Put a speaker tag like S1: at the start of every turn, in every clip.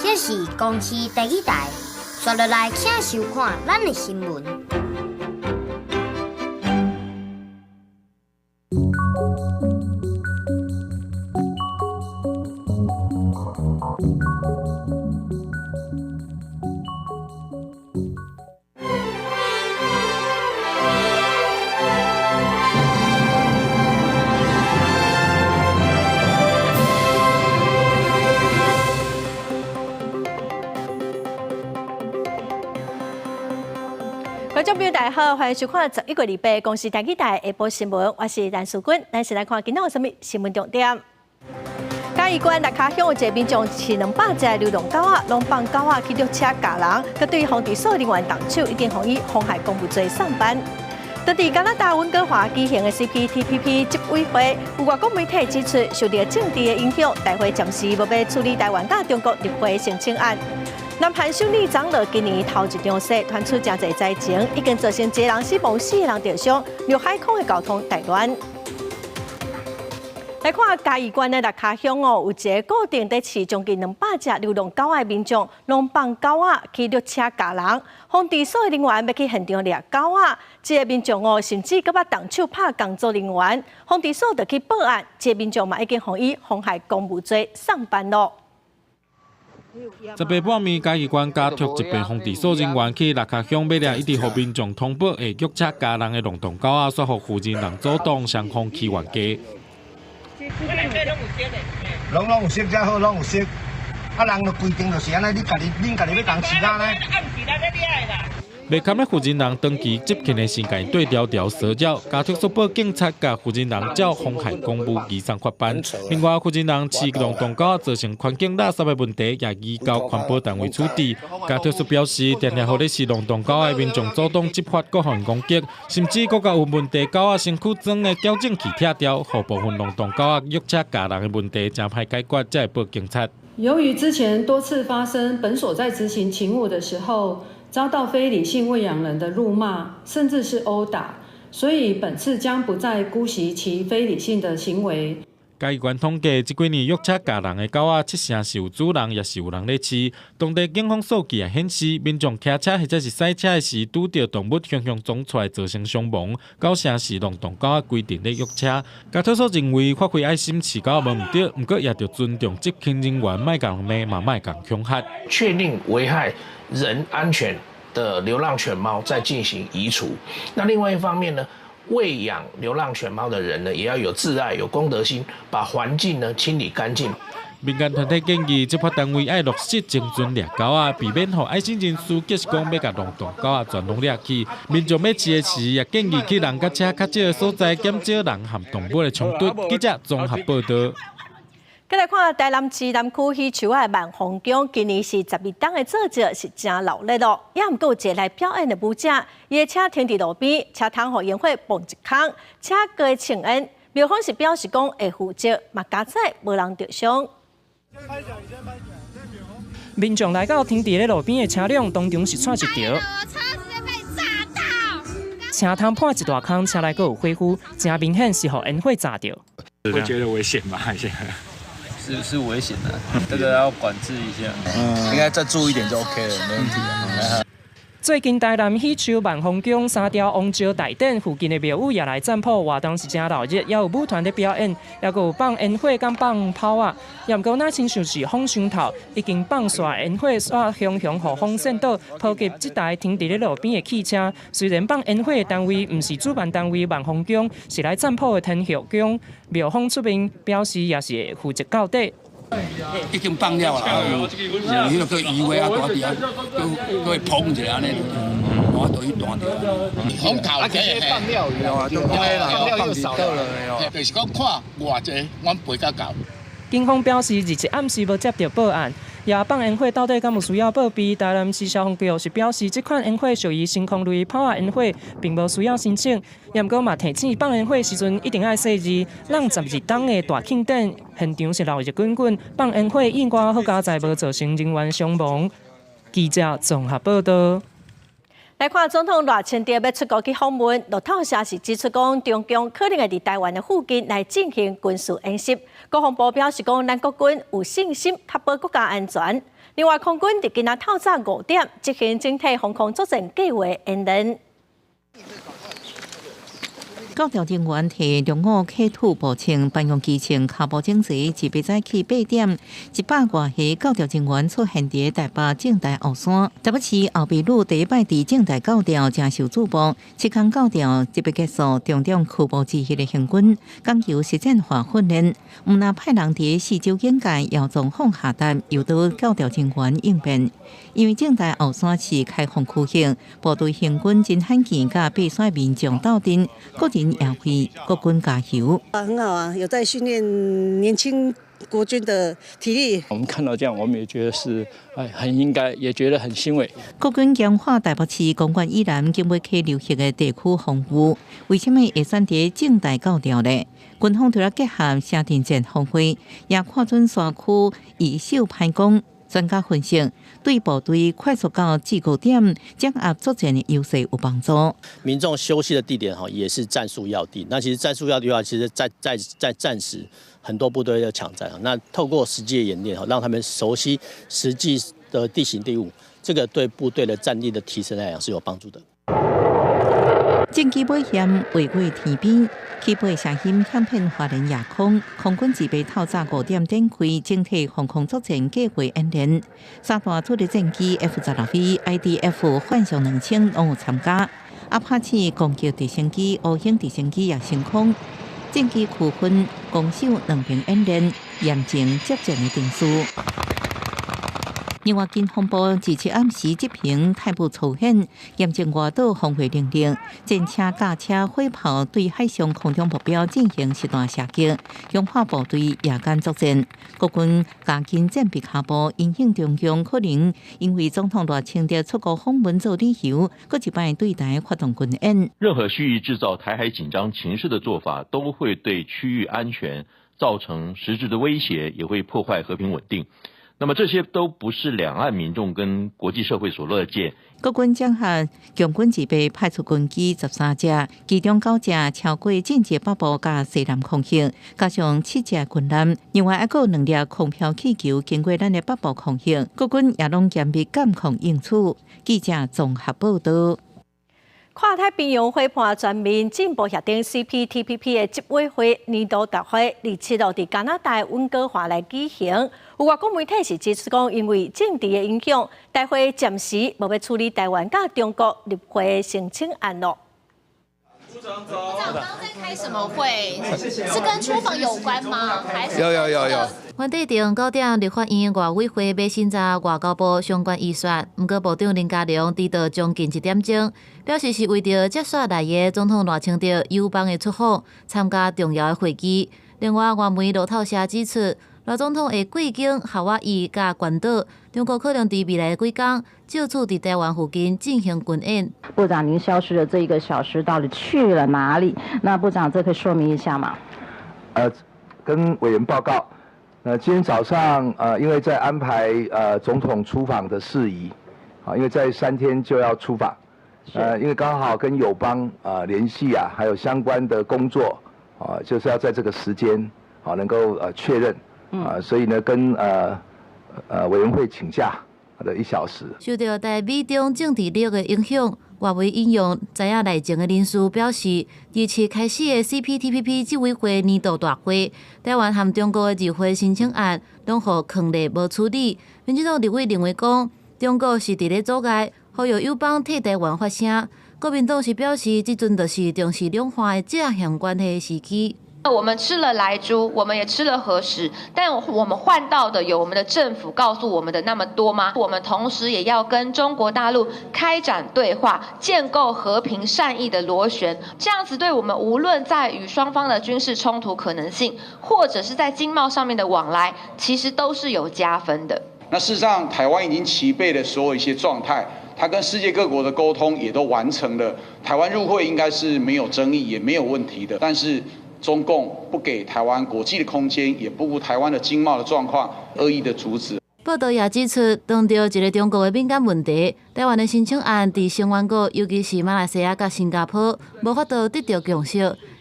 S1: 這是公視第一台，刷落來請收看咱的新聞。
S2: 觀眾朋友大家好，歡迎收看11月28公視台語台下晡新聞，我是陳淑君。咱先來看今仔有啥物新聞重點。嘉義縣六跤鄉有一个民眾飼200隻流浪狗仔，攏放狗仔去掠車咬人，閣對防治所人員動手，已經予以妨害公務罪送辦。佇佇加拿大溫哥華舉行的 CPTPP 執委會，有外國媒體指出，受著政治的影響，大會暫時無欲處理台灣佮中國入會申請案。南韓首爾漲落今年頭一場雪，傳出誠濟災情，已經造成一個人死亡、四個人著傷，陸海空的交通大亂。來看嘉義縣的六跤鄉哦，有一个固定佇飼將近200隻流浪狗仔的民眾，攏放狗仔去掠車咬人，防治所的人員欲去現場掠狗仔，這个民眾哦，甚至閣捌動手拍工作人員，防治所就去報案，這个民眾嘛已經予以妨害公務罪送辦囉。
S3: 十八半暝，嘉義縣家畜疾病防治所人員去六跤鄉欲掠一直予民眾通報會虐車咬人的浪蕩狗仔，煞予負責人阻擋，雙方起冤家。
S4: 攏攏有色才好，攏有色。啊，人的規定就是按呢，你家己恁家己欲共飼啊呢？
S3: 袂堪的負責人長期執勤的時間對牢牢騷擾，家畜所報警察共負責人照妨害公務移送法辦。另外，負責人飼浪蕩狗造成環境垃圾的問題，也移交環保單位處置。家畜所表示，定定予咧飼浪蕩狗的民眾阻擋執法，閣予𪜶攻擊，甚至閣共有問題狗仔身軀裝的矯正器拆掉，予部分浪蕩狗仔虐車咬人的問題誠歹解決，才會報警察。
S5: 由於之前多次發生本所在執行勤務的時候，遭到非理性餵養人的辱罵，甚至是毆打，所以本次將不再姑息其非理性的行為。
S3: 嘉義縣統計，這幾年虐車咬人的狗仔，七成是有主人，也是有人咧飼。當地警方數據也顯示，民眾騎車或者是駛車時，拄著動物雄雄衝出來造成傷亡，九成是浪蕩狗仔規定咧虐車。家畜所認為，發揮愛心飼狗仔無毋對，毋過也著尊重執勤人員，莫共罵嘛莫共恐嚇。
S6: 確定危害人安全的流浪犬貓再進行移除。那另外一方面呢，餵養流浪犬貓的人呢，也要有自愛、有公德心，把環境呢清理乾淨。
S3: 民間團體建議執法單位愛落實精準掠狗仔，避免予愛心人士結是講欲共浪蕩狗仔全攏掠去。民眾欲飼的時，也建議去人佮車較少的所在，減少人和動物的衝突。記者綜合報導。
S2: 閣來看台南市南區喜樹仔的萬豐宮，今年是12冬的做節是誠鬧熱囉。也毋過有一个來表演的舞者，伊的車停佇路邊，車窗予煙火爆一空，車過衝煙。廟方是表示講會負責，嘛佳哉無人著傷。
S7: 民眾來到停佇咧路邊的車輛，當場是掣一著。車窗破一大空，車內閣有火灰，誠明顯是予煙火炸著。
S8: 會覺得危險嗎？現在？
S9: 是危險的，這個要管制一下，
S10: 應該再注意一點就 OK 了，沒問題。
S7: 最近台南喜樹萬豐宮三條王石大殿附近的廟宇也來占卜活動是誠鬧熱，也有舞團咧表演，也閣有放煙火佮放炮仔。也毋過若親像是風傷透，已經放煞煙火煞雄雄予風扇倒，波及這台停佇咧路邊的汽車。雖然放煙火的單位毋是主辦單位萬豐宮，是來占卜的天后宮，廟方出面表示也是會負責到底。
S11: 已經放了啦，有彼个叫魚尾啊，大佇遐，閣會砰一下按呢，我都去彈著。
S12: 風頭
S10: 放了以後，就放了少了，
S12: 就是講看偌濟，阮賠甲夠。
S7: 警方表示，二一暗時無接著報案，也放煙火到底敢有需要報備？台南市消防局是表示，這款煙火屬於星空類炮仔煙火，並無需要申請。也毋過嘛提醒放煙火時陣一定愛細緻。咱12冬的大慶典現場是鬧熱滾滾，放煙火意外好佳哉無造成人員傷亡。記者綜合報導。
S2: 來看總統賴清德欲出國去訪問，路透社是指出講，中共可能會佇臺灣的附近來進行軍事演習。國防部表示講，咱國軍有信心確保國家安全。另外，空軍佇今仔透早5點執行整體防空作戰計畫演練。
S13: 國調人員提中午客土步槍、班用機槍，跤步整齊，自八早起8點100外個教調人員出現佇台北政大後山。台北市後壁路第一擺佇政大教調誠受矚目，7工教調特別結束，重點區部之彼个行軍，講求實戰化訓練，毋但派人佇四周警戒，搖狀況下達，誘導教調人員應變。因為政大後山是開放區域，部隊行軍真罕見，佮爬山民眾鬥陣，個人也為國軍加油。
S14: 啊，很好啊，有在訓練年輕國軍的體力。
S15: 我們看到這樣，我們也覺得是哎，很應該，也覺得很欣慰。
S13: 國軍強化台北市公館以南景尾溪流域的地區防禦，為什麼會選佇政大教調呢？軍方除了結合城鎮戰防衛，也看準山區易守難攻。專家分析，對部隊快速到制高點、掌握作戰的優勢有幫助。
S16: 民眾休息的地點哈，也是戰術要地。那其實戰術要地的話，其實在戰時，很多部隊要搶佔啊。那透過實際的演練哈，讓他們熟悉實際的地形地物，這個對部隊的戰力的提升來講是有幫助的。
S13: 戰機尾險劃過天邊，起飛聲音響遍花蓮夜空。空軍自備透早5點展開整體防空作戰計劃演練，三大主力戰機 F-16V、IDF、幻象2000攏有參加。阿帕奇攻擊直升機、烏鷹直升機也升空。戰機區分攻守兩邊演練，嚴正接戰的程序。另外，軍方部27暗時執行太武操演，驗證外島防衛能力，戰車、駕車、火炮對海上、空中目標進行實彈射擊，強化部隊夜間作戰。國軍加緊戰備腳步，因應中共可能因為總統賴清德出國訪問做理由，閣一擺對台發動軍演。
S17: 任何蓄意製造台海緊張情勢的做法，都會對區域安全造成實質的威脅，也會破壞和平穩定。那麼這些都不是兩岸民眾跟國際社會所樂見。
S13: 國軍將和強軍自備派出軍機13架，其中9架超過戰機北部佮西南空域，加上7隻軍艦，另外還閣有2粒空飄氣球經過咱的北部空域，國軍也攏嚴密監控應處。記者綜合報道。
S2: 跨太平洋夥伴全面進步協定（CPTPP）的執委會年度大會，27號佇加拿大溫哥華來舉行。有外國媒體是指出講，因為政治的影響，大會暫時無欲處理臺灣佮中國入會申請案囉。
S18: 部長，剛剛在開什麼會？是跟出訪有關嗎？還是
S10: 有有有有。
S19: 原定9點，立法院外委會欲審查外交部相關預算，毋過部長林佳龍遲到將近1點鐘，表示是為著接紲來的總統賴清德友邦的出訪，參加重要的會議。另外，外媒路透社指出，賴總統會過境夏威夷佮關島，中國可能佇未來幾工，藉此佇臺灣附近進行軍演。
S20: 部長，您消失了這一個小時，到底去了哪裡？那部長，這可以說明一下嗎？
S21: 跟委員報告。今天早上，因為在安排總統出訪的事宜，啊，因為再3天就要出訪，因為剛好跟友邦啊聯繫啊，還有相關的工作，啊，就是要在這個時間，啊，能夠確認，啊，所以呢，跟委員會請假的1小時。
S19: 受著台美中政治力的影響，外媒引用知影內情的人士表示，27開始的 CPTPP 執委會年度大會，臺灣和中國的入會申請案攏予囥咧無處理。民進黨立委認為講，中國是佇咧阻礙，呼籲友邦替臺灣發聲。國民黨是表示，這陣就是重視兩岸的正向關係的時機。
S22: 我們吃了萊豬，我們也吃了核食，但我們換到的有我們的政府告訴我們的那麼多嗎？我們同時也要跟中國大陸開展對話，建構和平善意的螺旋，這樣子對我們無論在與雙方的軍事衝突可能性，或者是在經貿上面的往來，其實都是有加分的。
S23: 那事實上，台灣已經齊備了所有一些狀態，它跟世界各國的溝通也都完成了，台灣入會應該是沒有爭議，也沒有問題的，但是，中共不給台灣國際的空間，也不顧台灣的經貿的狀況，惡意的阻止。
S19: 報道也指出，當著一个中國的敏感問題，台灣的申請案佇成員國，尤其是馬來西亞佮新加坡，無法度得著共識。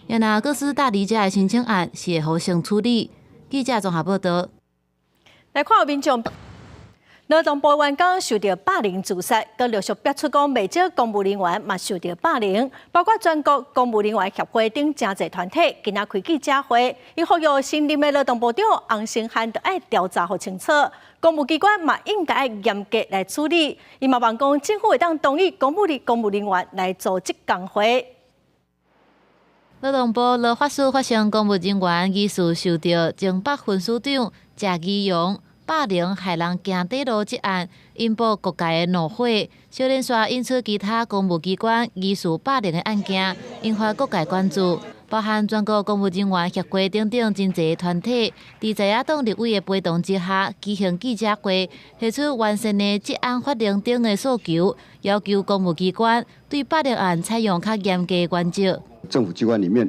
S19: 然而，哥斯達黎加的申請案是會予先處理。記者綜合報道。
S2: 來看民眾。勞動部員工受著霸凌自殺，閣陸續爆出講，袂少公務人員嘛受著霸凌，包括全國公務人員協會等誠濟團體，今仔開記者會，伊呼籲新任的勞動部長洪申翰著愛調查予清楚，公務機關嘛應該嚴格來處理。伊嘛望講政府會當同意公務人員來組織工會。
S19: 勞動部勞發署發現公務人員疑似受著前北分署長謝宜容霸凌害人行短路這案，引爆各界的怒火，小連續引出其他公務機關疑似霸凌的案件，引發各界關注。包含全國公務人員協會等等真濟團體，佇在野黨立委的陪同之下，舉行記者會，提出完善的職安法令等的訴求，要求公務機關對霸凌案採用較嚴格的原則。
S1: 政府機關裡面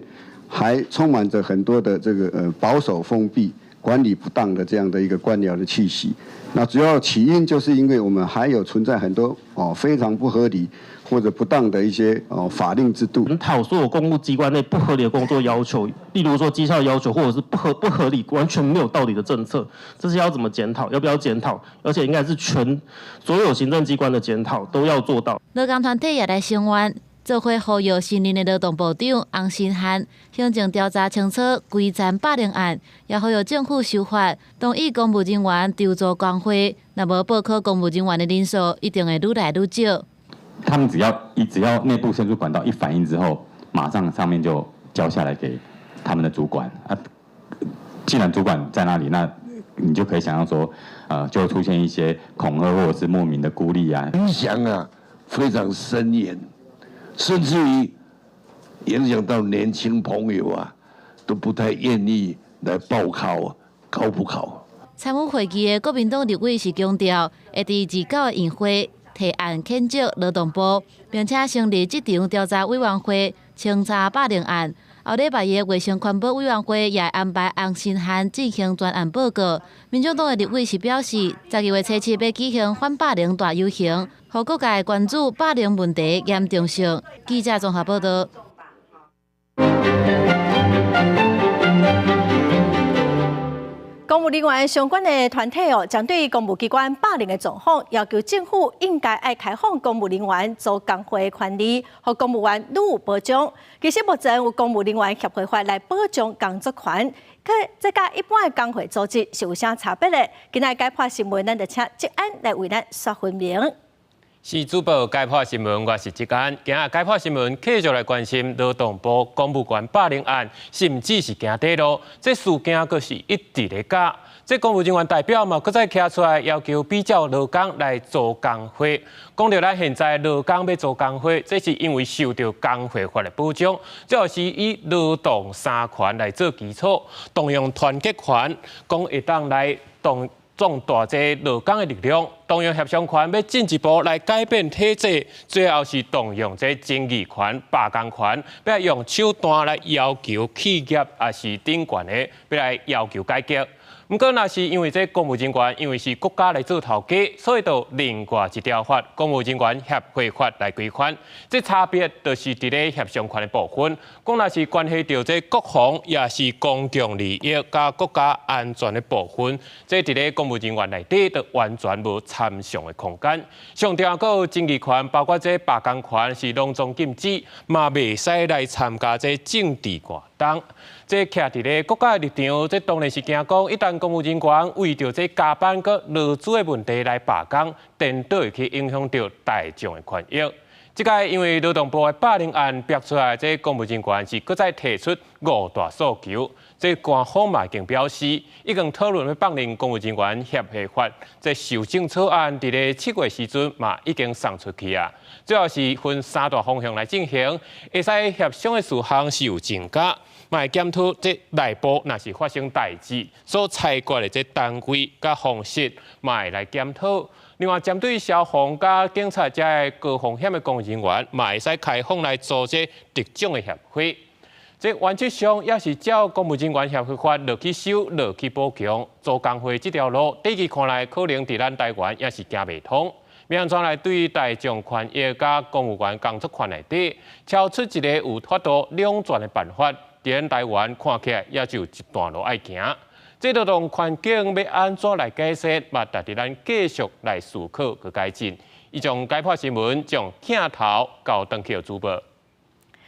S1: 還充滿著很多的這個保守封閉、管理不當的這樣的一個官僚的氣息，那主要起因就是因為我們還有存在很多哦非常不合理或者不當的一些哦法令制度。
S4: 檢討所有公務機關內不合理的工作要求，例如說績效要求，或者是不合理、完全沒有道理的政策，這些要怎麼檢討？要不要檢討？而且應該是全所有行政機關的檢討都要做到。
S19: 勞工團體也來聲援。做伙呼籲新任的勞動部長洪申翰，行政調查清楚規層霸凌案，也呼籲政府修法，同意公務人員籌組工會，若無報考公務人員的人數，一定會愈來愈少。
S5: 他們只要內部申訴管道一反映之後，馬上上面就交下來給他們的主管啊。既然主管在那裡，那你就可以想象說，就會出現一些恐嚇或者是莫名的孤立啊。
S24: 影響啊非常深遠。甚至於影響到年輕朋友啊，都不太願意來報考高普考。
S19: 參與會議的國民黨立委是強調，會佇29的院會提案譴責勞動部，並且成立職場調查委員會清查霸凌案。後禮拜的衛生環保委員會也安排洪申翰進行專案報告。民眾黨的立委是表示，12月初7欲舉行反霸凌大遊行，予各界關注霸凌問題嚴重性。記者綜合報道。
S2: 公務人員相關的團體哦，針對公務機關霸凌的狀況，要求政府應該愛開放公務人員組工會的權利，予公務員愈有保障。其實目前有公務人員協會法來保障工作權，可這佮一般的工會組織是有啥差別的？今仔解破新聞，咱就請捷安來為咱說分明。
S25: 是主播解破新聞，我是捷安。今仔解破新聞繼續來關心勞動部公務員霸凌案，是毋只是行短路？這事件閣是一直咧加。這公務人員代表嘛，閣再徛出來要求比照勞工來組工會。講著咱現在勞工欲組工會，這是因為受著工會法的保障，主要是以勞動三權來做基礎，動用團結權，講會當來動壯大這勞工的力量，動用協商權欲進一步來改變體制，最後是動用這爭議權、罷工權，欲來用手段來要求企業抑是頂懸的，欲來要求改革。毋過，若是因為這公務人員，因為是國家來做頭家，所以就另外一條法《公務人員協會法》來規範。這差別就是佇咧協商權的部分。講若是關係著這國防，抑是公共利益佮國家安全的部分，這佇咧公務人員內底就完全無參詳的空間。上重要閣有爭議權，包括這罷工權是攏總禁止，嘛袂使來參加這政治活動。這徛佇咧國家的立場，這當然是驚講，一旦公務人員為著這加班佮勞資的問題來罷工，顛倒會去影響著大眾的權益。這擺因為勞動部的霸凌案爆出來，這公務人員是閣再提出五大訴求。這官方嘛已經表示，已經討論欲放任公務人員協會法，這修正草案佇咧7月時陣嘛已經送出去啊。主要是分三大方向來進行，會使協商的事項是有增加。嘛會檢討這內部若是發生代誌所裁決的這單位佮方式，嘛會來檢討。另外，針對消防佮警察這个高風險的公務人員，嘛會使開放來組織特種的協會。這原則上也是照公務人員協會法落去修、落去補強。做工會這條路，短期看來可能佇咱台灣也是行袂通。欲按怎來對大眾權益佮公務員工作權內底，敲出一個有法度兩全的辦法，佇咱台灣看起來也就有一段路愛行。這勞動環境欲按怎來改善，嘛值得咱繼續來思考佮改進。以上解破新聞將鏡頭交轉去予主播。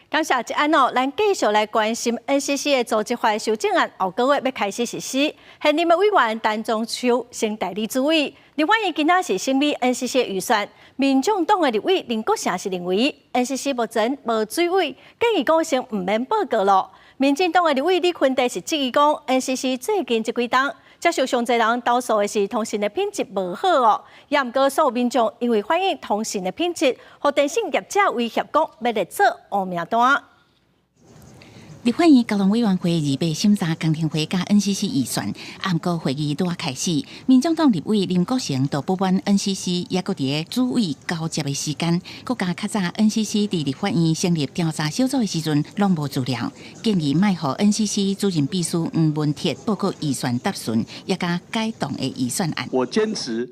S2: 感謝一安哦，咱繼續來關心 NCC 的組織法修正案，後個月欲開始實施。現任的委員陳宗秋先代理主委。立法院今仔是審理 NCC 的預算，民眾黨的立委林國成是認為 NCC 目前無水位，建議講先毋免報告咯。民進黨的立委李坤地是質疑講 NCC 最近這幾冬接受上濟人投訴的是通訊的品質無好哦，也毋過所有民眾因為反映通訊的品質，予電信業者威脅講欲列做烏名單。
S3: 立法院交通委員會28審查公聽會佮 NCC 預算，毋過會議拄仔開始，民眾黨立委林國成就不滿 NCC 猶閣佇咧主委交接的時間，閣加較早 NCC 佇立法院成立調查小組的時陣攏無資料，建議莫予 NCC 主任秘書黃文鐵報告預算答詢，也佮改動的預算案。
S6: 我堅持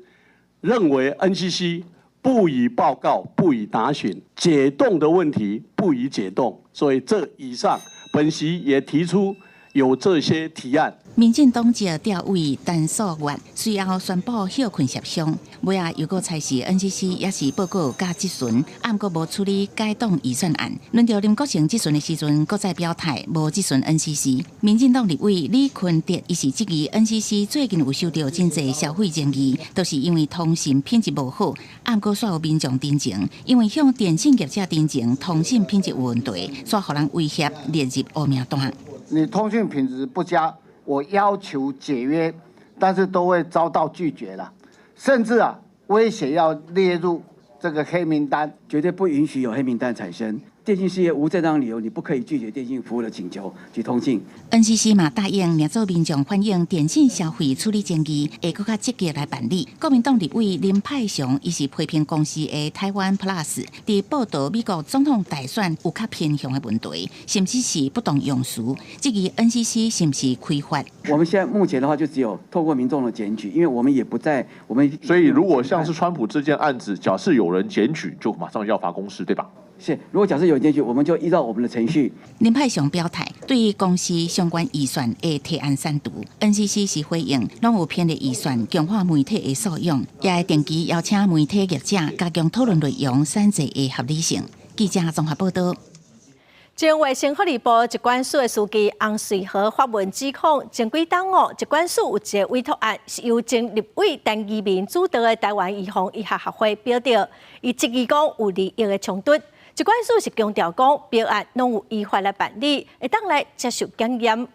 S6: 認為 NCC 不予報告、不予答詢，解凍的問題不予解凍，所以這以上。本席也提出有這些提案。
S3: 民進黨籍調委陳素月隨後宣布歇睏協商，尾仔又閣猜是 NCC 也是報告佮質詢，毋過無處理改動預算案。輪著林國成質詢的時陣，閣再表態無質詢 NCC。民進黨立委李坤哲伊是質疑 NCC 最近有收到真濟消費爭議，都是因為通訊品質無好，毋過煞有民眾陳情，因為向電信業者陳情通訊品質有問題，煞予人威脅列入烏名單。
S8: 你通訊品質不佳，我要求解約，但是都會遭到拒絕了，甚至啊威脅要列入這個黑名單，
S9: 絕對不允許有黑名單產生。電信事業無正當理由，你不可以拒絕電信服務的請求及通信。
S3: NCC 嘛答應，若做民眾反映電信消費處理爭議，會閣較積極來辦理。國民黨立委林派祥伊是批評公視的台灣 Plus 佇報導美國總統大選有較偏向的問題，甚至是不當用詞，質疑 NCC 是毋是開發。
S9: 我們現在目前的話，就只有透過民眾的檢舉，因為我們也不在我們。
S11: 所以如果像是川普這件案子，假設有人檢舉，就馬上要發公示，對吧？
S9: 是，如果假設有檢舉，我們就依照我們的程序。
S3: 林派祥表態，對於公視相關預算會提案刪除，NCC 是回應，攏有編列預算強化媒體的素養，也會定期邀請媒體業者加強討論內容選擇的合理性。記者綜合報道。
S2: 前衛生福利部疾管署的書記洪瑞河發文指控，前幾冬哦，疾管署有一個委託案是由前立委陳怡民主導的台灣預防醫學學會標著，伊質疑講有利益的衝突。疾管署是強調講，標案攏有依法來辦理，會當來接受檢驗。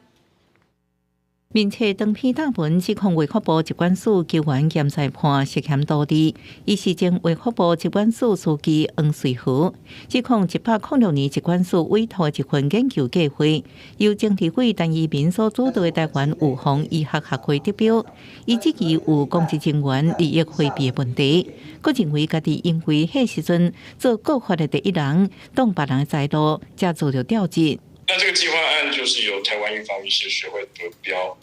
S13: 面冊長篇大文指控衛福部疾管署球員兼裁判涉嫌圖利，伊是前衛福部疾管署書記黃瑞和指控106年疾管署委託一份研究計劃，由前立委陳怡民所主導的台灣預防醫學學會得標，伊質疑有公職人員利益迴避的問題，閣認為家己因為彼時陣做告發的第一人，擋別人的財路，才遭著調職。
S26: 那這個計劃案就是由台灣預防醫學學會得標。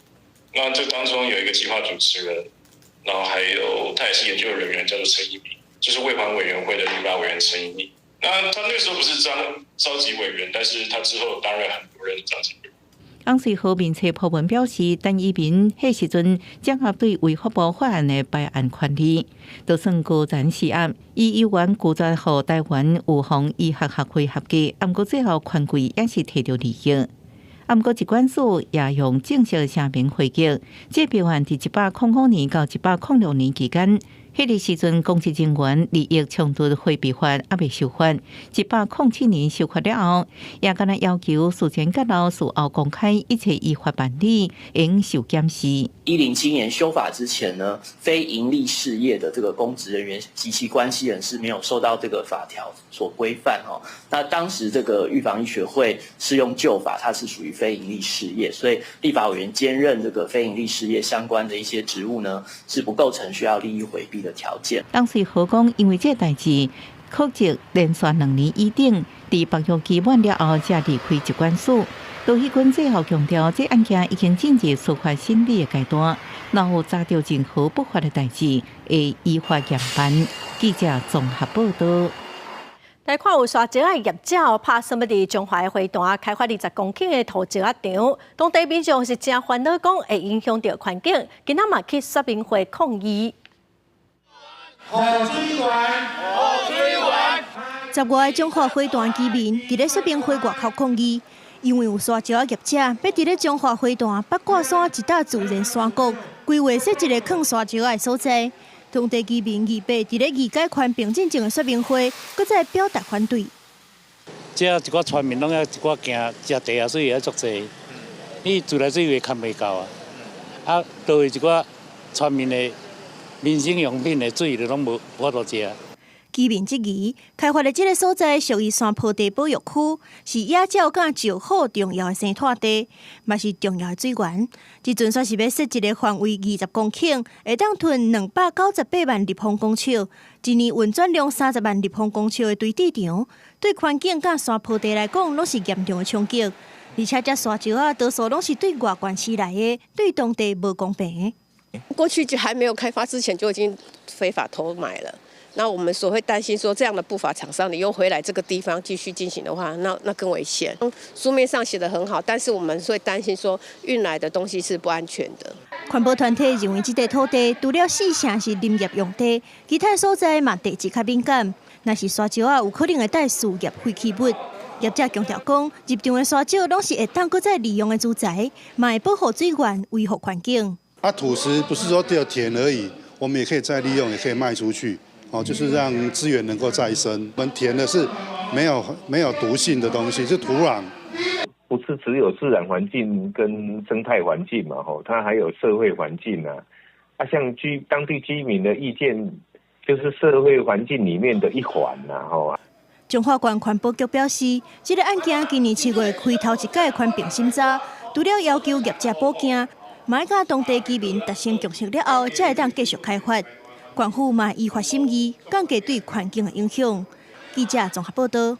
S26: 那這當中有一個計劃主持人，然後還有他也是研究人員，叫做陳一鳴，就是衛環委員會的立法委員陳一鳴。那他那時候不是當召集委員，但是他之後擔任很多任召集委員。
S13: 洪瑞河面冊 po 文表示，陳怡民彼時陣掌握對衛福部法案的排案權利，就算高層施壓，伊猶原拒絕予台灣預防醫學學會合格，毋過最後權貴也是提著利益。毋過疾管署也用正式聲明回擊，這標案佇105年到106年期間，彼个時陣公職人員利益衝突迴避法猶未修法，107年修法了後，也干焦要求事前揭露、事後公開，一切依法辦理，應受檢視。
S27: 107年修法之前呢，非營利事業的這個公職人員及其關係人是沒有受到這個法條所規範哦。那當時這個預防醫學會適用舊法，它是屬於非營利事業，所以立法委員兼任這個非營利事業相關的一些職務呢，是不構成需要利益迴避的條件。
S13: 當時何講，因為這代誌，考績連續兩年乙等，佇服役期滿了後，才離開疾管署。盧喜坤最後強調，這案件已經進入司法審理的階段，若有查著任何不法的代誌，會依法嚴辦。記者綜合報道。
S2: 來看有沙石仔業者拍算欲佇彰化的花壇開發20公頃的土石仔場，當地民眾是誠煩惱，講會影響著環境，今仔嘛去說明會抗議。
S7: 予水源，予水源。
S12: 10外个彰化花壇居民佇咧說明會外口抗議，因為有沙石仔業者欲佇咧彰化花壇八卦山一帶自然山谷規劃設一个囥沙石仔的所在。當地居民28佇咧議改環評進前的說明會，閣再表達反對。
S14: 這一寡村民攏愛一寡驚食地下水會足濟，伊自來水會牽袂夠啊，啊，落去一寡村民的民生用品的水就攏無法度食。
S12: 居民質疑，開發的這个所在屬於山坡地保育區，是野鳥佮石虎重要的生態地，嘛是重要的水源。這陣煞是欲設一个範圍20公頃，會當囤298萬立方公尺，一年運轉量30萬立方公尺的堆置場，對環境佮山坡地來講，攏是嚴重的衝擊。而且這沙石仔多數攏是對外縣市來的，對當地無公平。
S15: 過去就還沒有開發之前就已經非法偷買了。那我們所會擔心說，這樣的不法廠商，你又回來這個地方繼續進行的話，那更危險。書面上寫得很好，但是我們會擔心說，運來的東西是不安全的。
S12: 環保團體認為，這塊土地除了四成是林業用地，其他所在嘛地質較敏感，若是沙石仔有可能會帶事業廢棄物。業者強調講，入場的沙石攏是會當閣再利用的資材，嘛會保護水源、維護環境。
S16: 啊，土石不是說只有填而已，我們也可以再利用，也可以賣出去。哦，就是讓資源能夠再生。我們填的是沒有毒性的東西，是土壤。
S17: 不是只有自然環境跟生態環境嘛，吼，它還有社會環境啊。啊，像當地居民的意見，就是社會環境裡面的一環呐，吼。
S12: 彰化縣環保局表示，這個案件今年7月開頭一屆環評審查，除了要求業者補件，嘛愛佮當地居民達成共識了後，才會當繼續開發。縣府嘛依法審議，降低對環境的影響。記者綜合報道。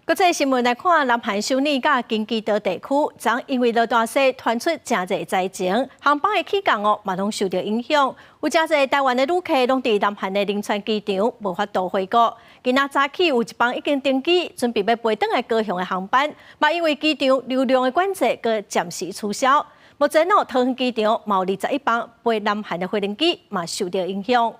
S2: 國際新聞來看，南韓首爾佮京畿道地區，昨因為落大雪傳出誠濟災情，航班的起降哦嘛攏受著影響。有誠濟台灣的旅客攏佇南韓的仁川機場無法度回國。今仔早起有一班已經登機，準備欲飛轉來高雄的航班，嘛因為機場流量的管制，閣暫時取消。目前哦，桃園機場嘛有21班飛南韓的飛行機嘛受著影響。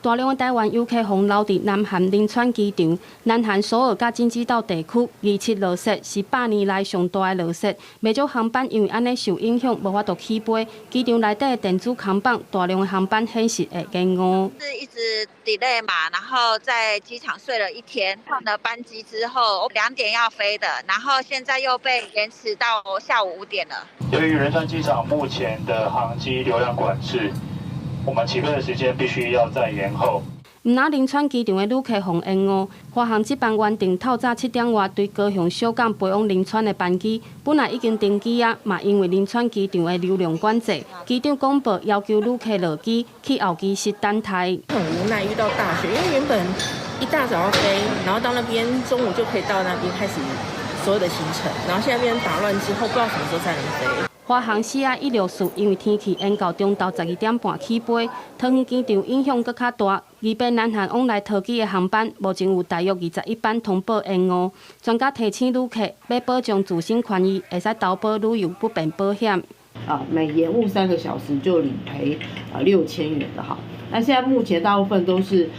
S18: 大量的台灣遊客予留佇南韓仁川機場，南韓首爾佮京畿道地區27落雪是100年來上大的落雪，袂少航班因為按呢受影響，無法度起飛。機場內底的電子扛棒，大量的航班顯示會延誤。
S28: 是一直 delay 嘛，然後在機場睡了一天，換了班機之後2點要飛的，然後現在又被延遲到下午5點了。
S29: 由於仁川機場目前的航機流量管制，我們起飛的時間必須要再延後。
S18: 毋但仁川機場的旅客予延誤，華航這班原定透早7點外對高雄小港飛往仁川的班機，本來已經登機啊，嘛因為仁川機場的流量管制，機長廣播要求旅客落機去候機室等待。
S30: 很無奈遇到大雪，因為原本一大早要飛，然後到那邊中午就可以到那邊開始所有的行程，然後現在變成打亂之後，不知道什麼時候才能飛。
S18: 華航CI164因為天氣延到中晝12點半起飛，桃園機場影響閣較大。28南韓往來桃機的航班，目前有大約21班通報延誤。專家提醒旅客，欲保障自身權益，會使投保旅遊不便保險。
S31: 啊，每延誤3個小時就理賠6000元的哈。那現在目前大部分都是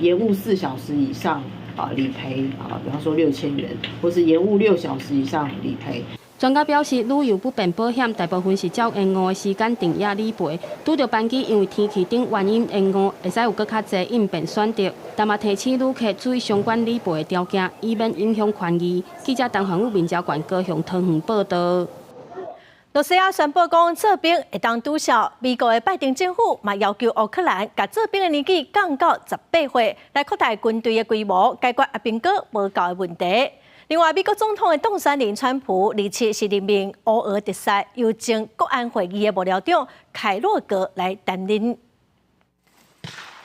S31: 延誤4小時以上啊理賠啊，比方說6000元，或是延誤6小時以上理賠。
S18: 專家表示，旅遊不便保險大部分是照延誤的時間定額理賠。拄著班機因為天氣等原因延誤，會使有閣較濟應變選擇。但嘛提醒旅客注意相關理賠的條件，以免影響權益。記者陳環宇、民交縣高雄桃園報道。
S2: 羅西亞宣布講，做兵會當註銷。美國的拜登政府嘛要求烏克蘭，共做兵的年紀降到18歲，來擴大軍隊的規模，解決阿兵哥無夠的問題。另外，美國總統的當選人川普，27是任命烏俄德薩由前國安會議的幕僚長凱洛格來擔任。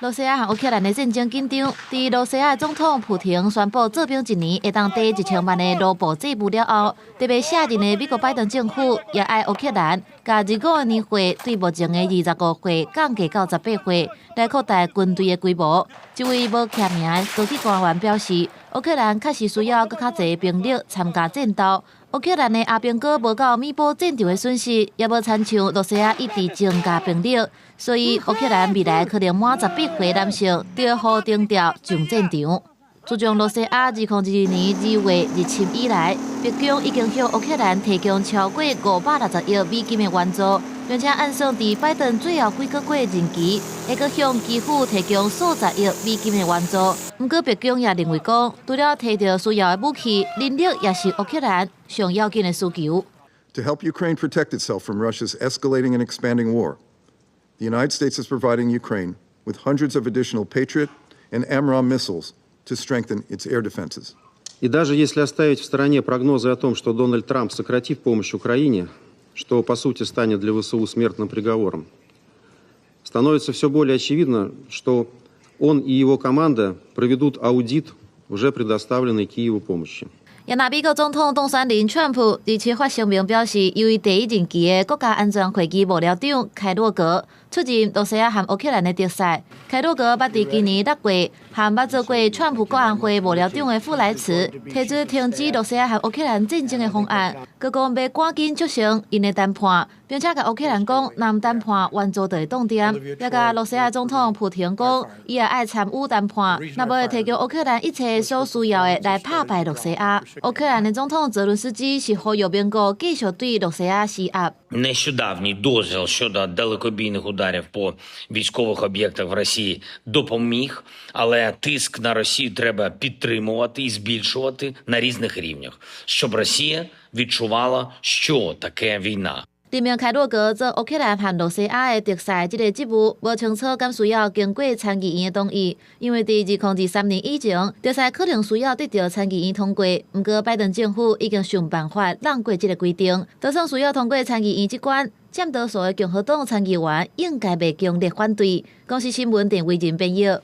S1: 羅西亞和烏克蘭的戰爭緊張，佇羅西亞總統普廷宣布做兵一年會當抵1000萬的盧布債務了後，特別卸任的美國拜登政府也愛烏克蘭，共25個年歲對目前的25歲降低到18歲，來擴大軍隊的規模。這位無簽名的高級官員表示，烏克蘭確實需要閣較濟兵力參加戰鬥。烏克蘭的阿兵哥無夠彌補戰場的損失，也無親像羅西亞一直增加兵力，所以烏克蘭未來可能滿18歲男性著予徵調上戰場。自從羅西亞2022年2月入侵以來，白宮已經向烏克蘭提供超過560億美金的援助，並且按算佇拜登最後幾個月任期，會閣向基輔提供數十億美金的援助。毋過白宮也認為講，除了提著需要的武器，人力也是烏克蘭上要緊的需求。
S4: To help Ukraine protect itself from Russia's escalating and expanding war, the United States is providing Ukraine with hundreds of additional Patriot and AMRAAM missiles to strengthen its air defenses.
S5: И даже если оставить в стороне прогнозы о том, что Дональд Трамп сократит помощь Украине, что по сути станет для ВСУ смертным приговором, становится все более очевидно, что он и его команда проведут аудит уже предоставленной Киеву помощи.
S1: 也若美國總統當選人川普27發聲明表示，由於第一任期的國家安全會議幕僚長凱洛格出任羅西亞和烏克蘭的特使。凱洛格捌佇今年6月，和捌做過川普國安會幕僚長的傅萊茨提出停止羅西亞和烏克蘭戰爭的方案，閣講欲趕緊促成𪜶的談判，並且共烏克蘭講，若毋談判，援助就會凍定。也共羅西亞總統普廷講，伊也愛參與談判，若無會提供烏克蘭一切所需要的來拍敗羅西亞。烏克蘭的總統澤倫斯基是呼籲盟國繼續對羅西亞施壓。
S10: Нещодавній дозвіл щодо далекобійних ударів по військових об'єктах в Росії допоміг, але тиск на Росію треба підтримувати і збільшувати на різних рівнях, щоб Росія відчувала, що таке війна.
S1: 任命凱洛格做烏克蘭和羅西亞的特使，這個職務無清楚敢需要經過參議院的同意，因為佇2023年以前，特使可能需要得著參議院通過。毋過拜登政府已經想辦法繞過這個規定，就算需要通過參議院這關，佔多數的共和黨參議員應該袂強烈反對。公視新聞鄧偉仁編譯。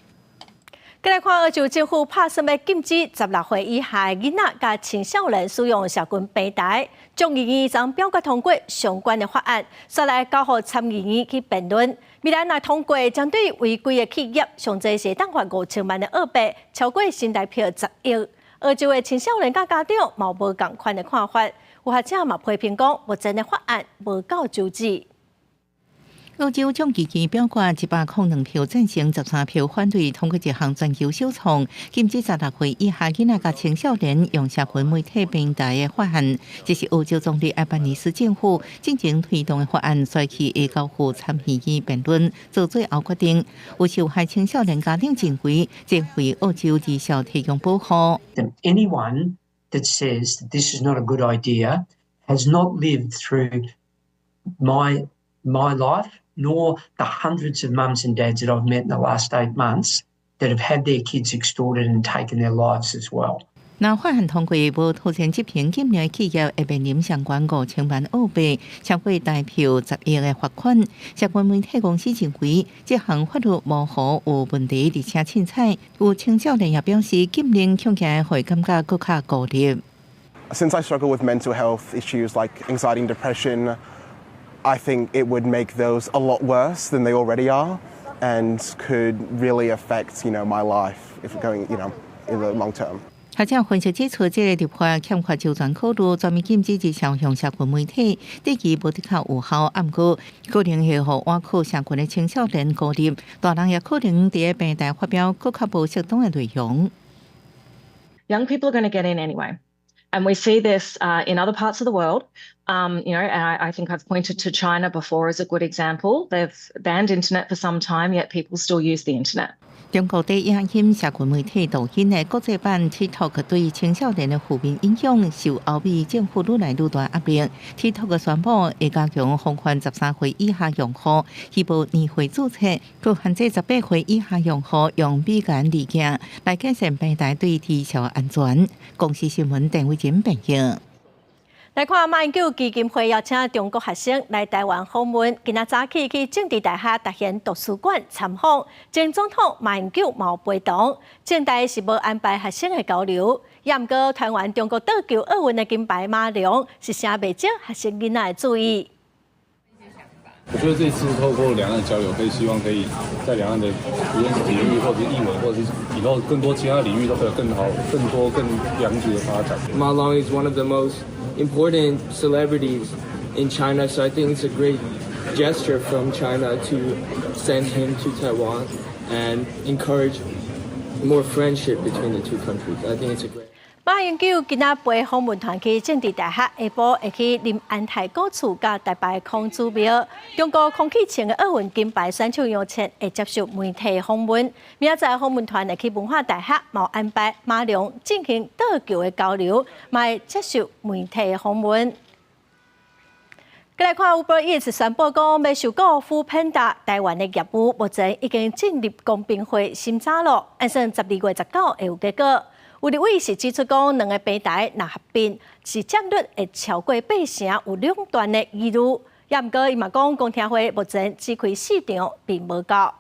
S2: 過來看，澳洲政府拍算欲禁止16歲以下的囡仔佮青少年使用社群平台。眾議院昨表決通過相關的法案，煞來交予參議院去辯論。未來若通過，將對違規的企業上濟是會當罰5000萬的澳幣，超過新台幣10億。澳洲的青少年佮家長嘛無仝款的看法，有學者嘛批評講，目前的法案無夠周芷。
S13: 澳洲眾議院表決102票贊成，13票反對，通過一項全球首創禁止16歲以下囡仔佮青少年用社群媒體平台的法案。這是澳洲總理艾班尼斯政府進前推動的法案，煞去會交予參議院辯論，做最後決定。有受害青少年家長認為，這為澳洲兒少提供保護。
S19: Anyone that says that this is not a good idea has not lived through my life, nor the hundreds of mums and dads that I've met in the last 8 months that have had their kids extorted and taken their lives as well.
S13: 若法案通過，無妥善執行禁令的企業會面臨相關5000萬澳幣，超過台幣10億的罰款。社群媒體公司認為，這項法律模糊有問題，而且凊彩。有青少年也表示，禁令恐驚會感覺閣較孤立。
S26: Since I struggle with mental health issues like anxiety and depression, I think it would make those a lot worse than they already are and could really affect my life if going in the long term.
S13: 學者分析指出，這个立法欠缺周全考慮，全面禁止兒少用社群媒體，短期無的確有效，毋過可能會予倚靠社群的青少年孤立，大人也可能佇個平台發表閣較無適當的內容。
S27: Young people are going to get in anyway. And we see this in other parts of the world. And I think I've pointed to China before as a good example. They've banned internet for some time, yet people still use the internet.
S13: 中國第一影社群媒體抖音的國際版 TikTok 對青少年的負面影響，受歐美政府愈來愈大壓力。TikTok 宣布會加強防範13歲以下用戶，希望年歲註冊，閣限制18歲以下用戶用美顏濾鏡來改善平台對兒少安全。公視新聞鄧偉珍編譯。
S2: 來看馬英九基金會邀請中國學生來台灣訪問，今仔早起去政治大學達賢圖書館參訪，前總統馬英九嘛有陪同。政大是無安排學生的交流，也毋過台灣中國桌球奧運的金牌馬龍是啥袂少學生囡仔的注意。
S3: 我覺得這次透過兩岸交流，可以希望可以在兩岸的無論是體育或者是藝文，或者是以後更多其他領域都會有更好、更多、更良質的發展。
S6: Ma Long is one of the most important celebrities in China, so I think it's a great gesture from China to send him to Taiwan and encourage more friendship between the two countries. I think it's a great.
S2: 馬英九今仔陪訪問團去政治大學，下晡會去臨安泰古厝佮台北孔子廟。中國空氣槍的奧運金牌選手楊倩會接受媒體訪問。明仔載訪問團會去文化大學，嘛有安排馬龍進行桌球的交流，嘛會接受媒體訪問。閣來看 Uber Eats 宣布講，欲收購 foodpanda 台灣的業務，目前已經進入公平會審查咯，按算12月19會有結果。有立委是指出講，兩个平台若合併，市佔率會超過八成，有壟斷的疑慮。也毋過，伊嘛講，公聽會目前只開四場，並無夠。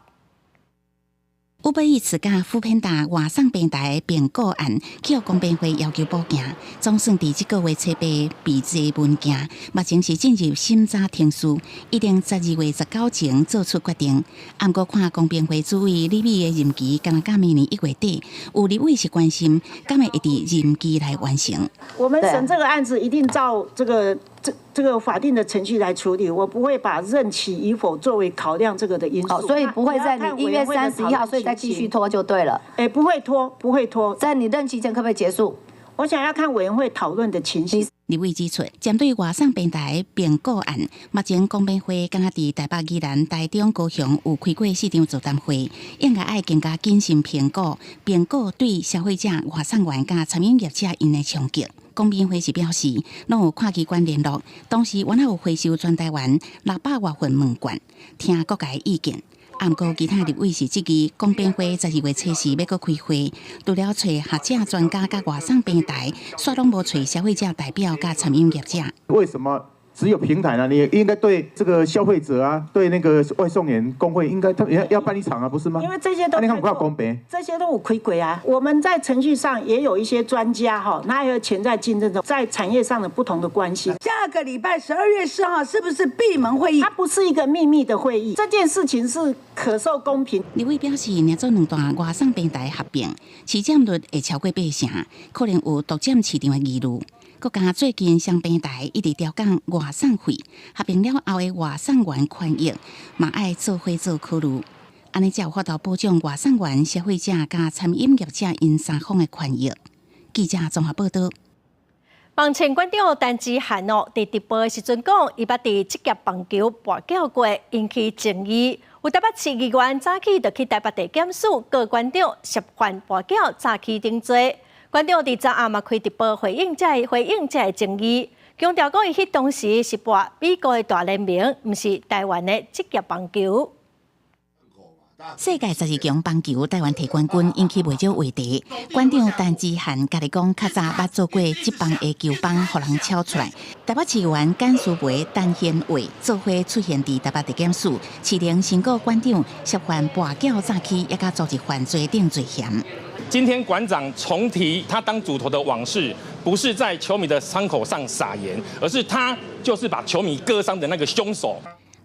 S13: Uber Eats佮 foodpanda 外送平台併購案，去予公平會要求補件，總算佇這個月初八備齊文件，目前是進入審查程序，一定12月19前做出決定。毋過看公平會主委李美的任期，敢若到明年1月底，有立委是關心，敢會佇任期內完成。
S8: 我們審這個案子一定照這個法定的程序來處理，我不會把任期與否作為考量這個的因素。
S9: 所以不會在你1月31號，所以再繼續拖就對了。
S8: 哎，不會拖，不會拖。
S9: 在你任期前可不可以結束？
S8: 我想要看委員會討論的情形。
S13: 立委指出，針對外送平台併購案，目前公平會敢若佇台北、宜蘭、台中、高雄有開過四場座談會，應該愛更加謹慎評估併購對消費者、外送員佮餐飲業者𪜶的衝擊。公平會是表示，攏有跨機關聯絡，當時原來有回收全台灣600外份問卷，聽各界意見。毋過其他立委是質疑，公平會12月初四欲閣開會，除了揣學者專家佮外送平台，煞攏無揣消費者代表佮餐飲業者。
S11: 為什麼只有平台呢？你應該對這個消費者啊，對那個外送員工會，應該他要辦一場啊，不是嗎？
S8: 因為這些都
S11: 你看不公平，
S8: 這些都有開過啊。我們在程序上也有一些專家哈，那還有潛在競爭者，在產業上的不同的關係。
S20: 下個禮拜12月4號是不是閉門會議？
S8: 它不是一個秘密的會議，這件事情是可受公平。
S13: 立委表示，若做兩大外送平台合併，市佔率會超過八成，可能有獨佔市場的疑慮。閣加最近雙平台一直調降外送費，合併了後的外送員權益，嘛愛做伙做考慮，按呢才有法度保障外送員、消費者佮餐飲業者𪜶三方的權益。記者綜合報道。
S2: 網前館長陳之漢哦，佇直播的時陣講，伊捌佇職業棒球跋筊過，引起爭議。有台北市議員早起就去台北地檢署告館長涉犯跋筊詐欺等罪。館長佇昨暗嘛開直播回應這个爭議，強調講伊彼當時是跋美國的大聯盟，毋是台灣的職業棒球。
S13: 世界12強棒球台灣提冠軍引起袂少話題。館長陳之漢家己講，較早捌做過職棒的球幫，予人撨出來。台北市議員簡舒培、陳憲偉做伙出現佇台北地檢署，持庭申告館長涉犯跋筊詐欺，抑佮組織犯罪等罪嫌。
S21: 今天館長重提他當主投的往事，不是在球迷的傷口上撒鹽，而是他就是把球迷割傷的那個兇手。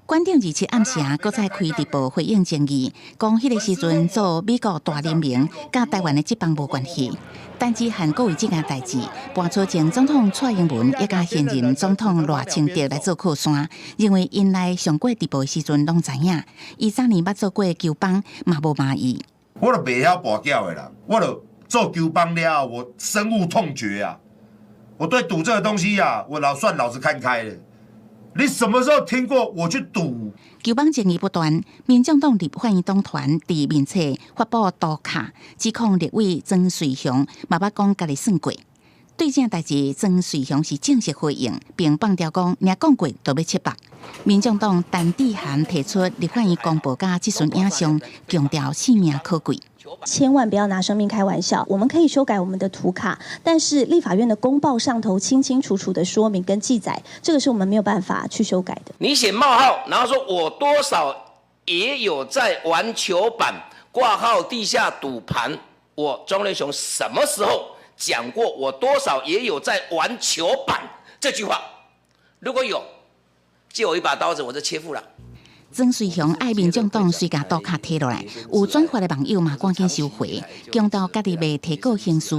S13: 館長27暗時閣再開直播回應爭議，講彼个時陣做美國大聯盟，佮台灣的職棒無關係。陳之漢閣為這件代誌，搬出前總統蔡英文，抑佮現任總統賴清德來做靠山，認為𪜶來上過直播的時陣攏知影，伊早年捌做過球幫，嘛無罵伊。
S22: 我就袂曉跋筊的人，我就做球幫了後，我深惡痛絕啊！我對賭這個東西啊，我老算老子看開了。你什麼時候聽過我去賭？
S13: 球幫爭議不斷，民眾黨立法院黨團佇面冊發布圖卡，指控立委莊瑞雄嘛捌講家己算過。對這代誌，莊瑞雄是正式回應，並放調講，若講過就欲七百。民眾黨陳智菡提出立法院公報佮質詢影像，強調性命可貴。
S7: 千萬不要拿生命開玩笑。我們可以修改我們的圖卡，但是立法院的公報上頭清清楚楚的說明跟記載，這個是我們沒有辦法去修改的。
S12: 你寫冒號，然後說我多少也有在玩球板掛號地下賭盤。我莊瑞雄什麼時候講過我多少也有在玩球板這句話？如果有，借我一把刀子，我就切腹了。
S13: 莊瑞雄愛民眾黨隨共圖卡提落來，有轉發的網友嘛趕緊收回，強調家己袂提告刑事，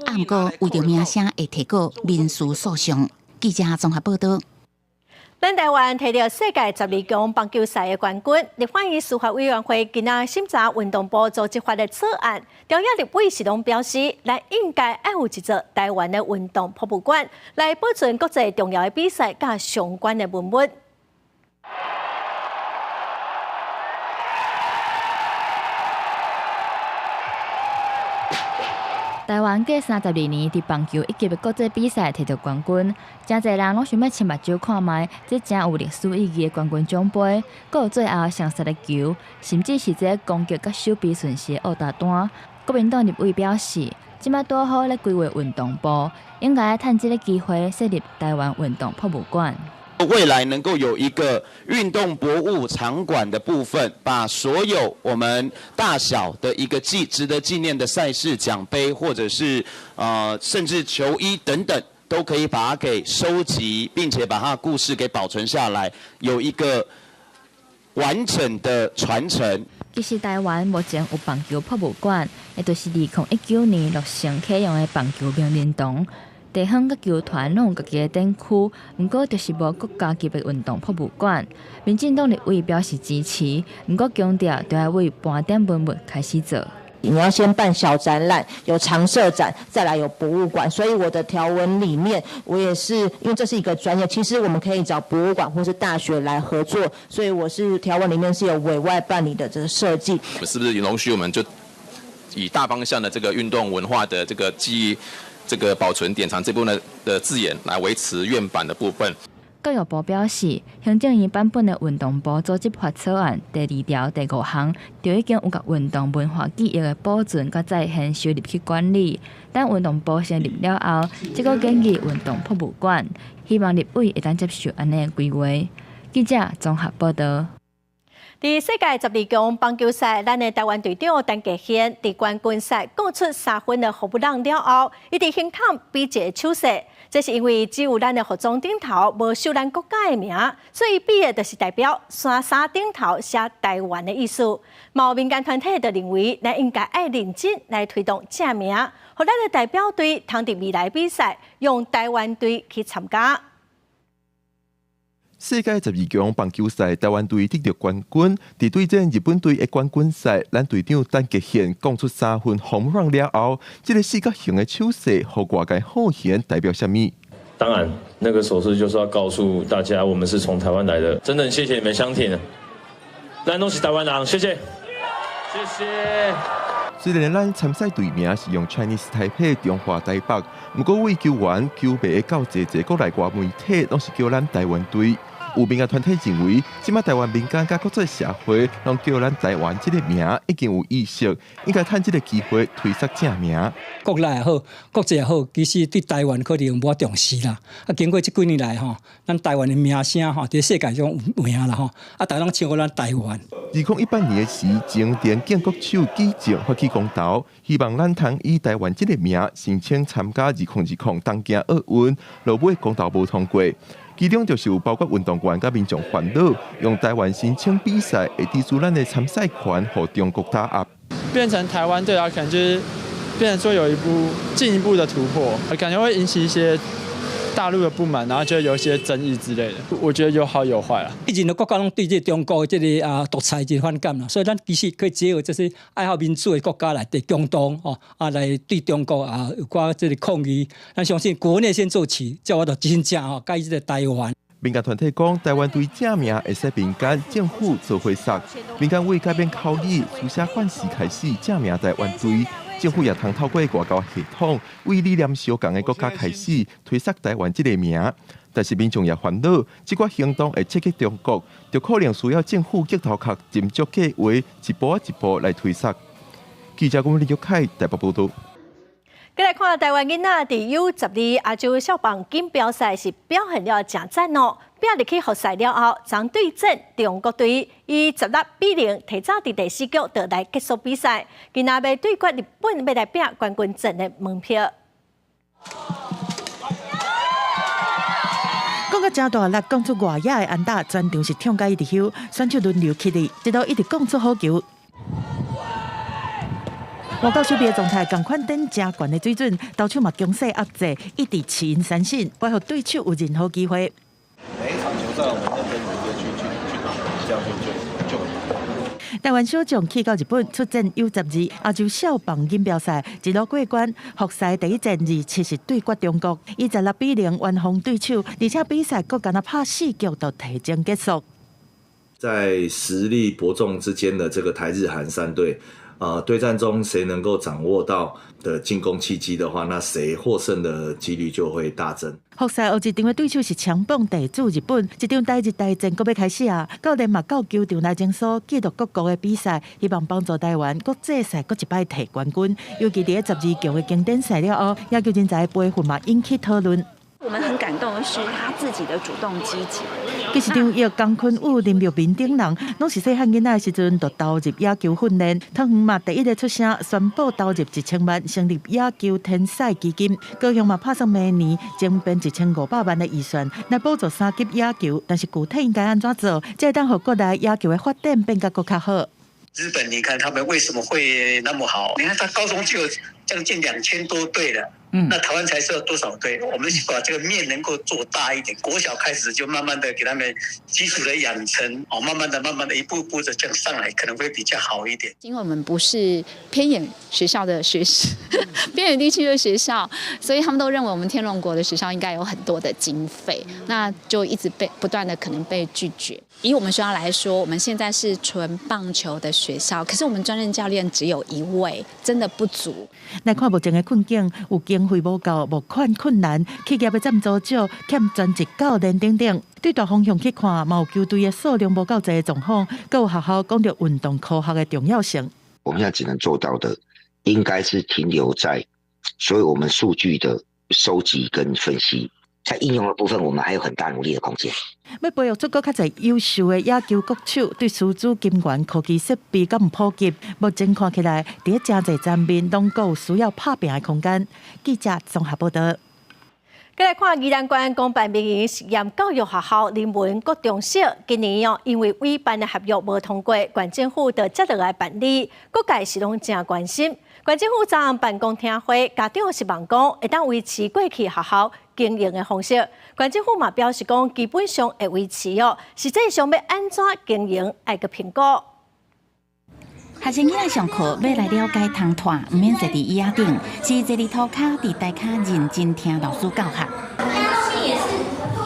S13: 啊毋過為著名聲會提告民事訴訟。記者綜合報道。
S2: 咱台灣提著世界12強棒球賽的冠軍，立法院司法委員會今仔審查運動部組織法的草案，朝野立委是攏表示，咱應該愛有一座台灣的運動博物館，來保存國際重要的比賽佮相關的文物。
S14: 台灣過32年佇棒球一級的國際比賽提著冠軍，誠濟人攏想欲親目睭看覓這誠有歷史意義的冠軍獎杯，閣有最後雙殺的球，甚至是這攻擊佮守備順序的奧達單。國民黨立委表示，這擺拄好咧規劃運動部，應該趁這個機會設立台灣運動博物館。
S15: 未來能夠有一個運動博物場館的部分，把所有我們大小的一個值得紀念的賽事獎杯，或者是甚至球衣等等，都可以把它給收集，並且把它的故事給保存下來，有一個完整的傳承。
S14: 其實台灣目前有棒球博物館，也就是2019年落成啟用的棒球名人堂。地方佮球團攏有家己的展區，毋過就是無國家級的運動博物館。民進黨立委表示支持，毋過強調著愛為盤點文物開始做。
S16: 你要先辦小展覽，有常設展，再來有博物館。所以我的條文裡面，我也是因為這是一個專業，其實我們可以找博物館或是大學來合作。所以我是條文裡面是有委外辦理的這個設計。
S17: 是不是容許我們就以大方向的這個運動文化的這個記憶？這個保存典藏這部分的字眼來維持院版的部分。
S14: 教育部表示，行政院版本的運動部組織法草案第2條第5項就已經有共運動文化記憶的保存佮再現收入去管理。等運動部成立了後，這個建議運動博物館，希望立委會當接受按呢的規劃。記者綜合報道。
S2: 佇世界12強棒球賽，咱的台灣隊長陳傑憲佇冠軍賽攻出3分的ホームラン了後，伊佇胸口比一个手勢，這是因為只有咱的服裝頂頭無繡咱國家的名，所以比的就是代表山衫頂頭寫台灣的意思。嘛有民間團體就認為，咱應該愛認真來推動正名，予咱的代表隊通佇未來比賽用台灣隊去參加。
S30: 世界12強棒球賽，台灣隊得著冠軍。佇對戰日本隊的冠軍賽，咱隊長陳傑憲講出3分轟朗了後，這個四角形的手勢，予外界好奇代表啥物？
S26: 當然，那個手勢就是要告訴大家，我們是從台灣來的。真的謝謝你們相挺，咱攏是台灣人，謝謝，謝謝。
S30: 雖然咱參賽隊名是用 Chinese Taipei 中華台北，毋過為球員、球迷到濟濟國內外媒體，攏是叫咱台灣隊。有民間團體認為，這擺台灣民間佮國際社會攏叫咱台灣這個名已經有意識，應該趁這個機會推捒正名。
S31: 國內也好，國際也好，其實對台灣可能無重視啦。啊，經過這幾年來吼，咱台灣的名聲吼，佇世界上有名啦吼。啊，大家攏稱呼咱台灣。
S30: 2018年的時，前田建國手舉證發起公投，希望咱通以台灣這個名申請參加2020東京奧運，落尾公投無通過。其中就是有包括運動員佮民眾煩惱，用台灣申請比賽會抵觸咱的參賽權，予中國打壓。
S6: 變成台灣隊啊，可能就是變成說有一步進一步的突破，感覺會引起一些大陸的不滿，然後就有一些爭議之類的。我覺得有好有壞啊。
S31: 以前的國家攏對這中國這個獨裁這個反感啦，所以咱其實可以結合這些愛好民主的國家來佇共同哦啊來對中國啊有寡這個抗議。咱相信國內先做起，才有法度真正吼改這個台灣。
S30: 民間團體講，台灣隊正名會使民間政府做伙捒，民間為改變口語，書寫慣勢開始正名台灣隊，政府也通透過外交系統，為理念相仝的國家開始推捒台灣這個名。但是民眾也煩惱，這寡行動會刺激中國，就可能需要政府激頭殼斟酌計劃，一步一步來推捒。記者李玉凱台北報導。
S2: 繼來看台灣囡仔佇 U12亞洲少棒錦標賽是表現了誠讚哦，拼入去複賽了後，昨對陣中國隊以16比0提早佇第四局就來結束比賽。今仔欲對決日本，欲來拼冠軍戰的門票。
S1: 講到誠大力，講出外野的安打，全場是痛甲一直唏，選手輪流起立，直到一直講出好球。外交守備的狀態仝款等誠懸的水準，投手嘛強勢壓制，一直持𪜶三振，袂予對手有任何機會。
S4: 每一場球賽，我們認真努力去去去打，這樣就就。
S1: 台灣小將去到日本出戰 U12亞洲少棒錦標賽，一路過關。複賽第一戰27日對決中國，以16比0完封對手，而且比賽閣干焦拍四局就提前結束。
S30: 在實力伯仲之間的這個台日韓三隊，對戰中誰能夠掌握到的進攻契機的話，那誰獲勝的幾率就會大增。
S1: 複賽後一場的對手是強棒地主日本，這場台日大戰閣欲開始啊！教練嘛到球場來整數記錄各國的比賽，希望幫助台灣國際賽閣一擺提冠軍。尤其佇咧12強的經典賽了後，野球人才培訓嘛引起討論。
S31: 我們很感動的是他自己的主動積極。
S1: 其實張奕、江坤宇、林玉明等人，攏是細漢囡仔的時陣就投入野球訓練。湯圓嘛第一个出聲宣布投入1000萬成立野球天才基金。高雄嘛拍算明年增編1500萬的預算來補助三級野球，但是具體應該按怎做，才會當予國內野球的發展變甲閣較好。
S5: 日本，你看他們為什麼會那麼好？你看他高中就有將近2000多隊了，那台灣才是有多少隊？我們把這個面能夠做大一點，國小開始就慢慢的給他們基礎的養成，哦，慢慢的、慢慢的一步步的這樣上來，可能會比較好一點。
S10: 因為我們不是偏遠學校的學生，偏遠地區的學校，所以他們都認為我們天龍國的學校應該有很多的經費，那就一直被不斷的可能被拒絕。以我們學校來說，我們現在是純棒球的學校，可是我們專任教練只有一位，真的不足。
S1: 來看目前的困境，有經費無夠、募款困難、企業的贊助少、欠專職教練等等。對大方向去看，嘛有球隊的數量無夠濟的狀況，閣有學校講著運動科學的重要性。
S18: 我們現在只能做到的，應該是停留在所有我們數據的收集跟分析。在應用的部分，我們還有很大努力的空間。
S1: 欲培育出閣較濟優秀的野球國手，對師資、金源、科技設備敢毋普及，目前看起來，佇咧誠濟層面攏閣有需要拍拚的空間。記者綜合報導。
S2: 繼來看宜蘭縣公辦民營實驗教育學校林文國中小，今年哦因為委辦的合約無通過，縣政府就接落來辦理，各界是攏誠關心。縣政府昨昏辦公聽會，家長希望講會當維持過去學校經營的方式。縣政府嘛表示講，基本上會維持哦，實際上欲按怎經營愛閣評估。
S13: 學生囡仔上課欲來了解通拖，毋免坐佇椅仔頂，是坐佇塗跤佇台跤認真聽老師教學。
S19: 也是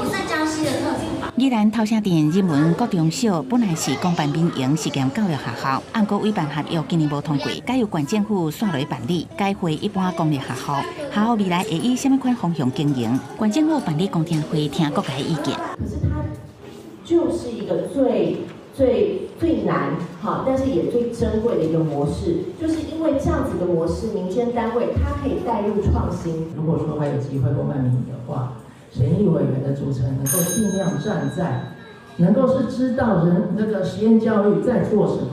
S19: 也算礁溪的特色吧。
S13: 宜蘭頭城鎮人文國中小本來是公辦民營實驗教育學校，毋過委辦合約今年無通過，改由縣政府紲落辦理，改回一般公立學校。學校未來會以啥物款方向經營？縣政府辦理公聽會，聽各界意見。
S16: 可是它就是一個最最最難哈，但是也最珍貴的一個模式，就是因為這樣子的模式，民間單位它可以帶入創新。
S23: 如果說還有機會公辦民營的話，審議委員的組成能夠盡量站在，能夠是知道人那個實驗教育在做什麼，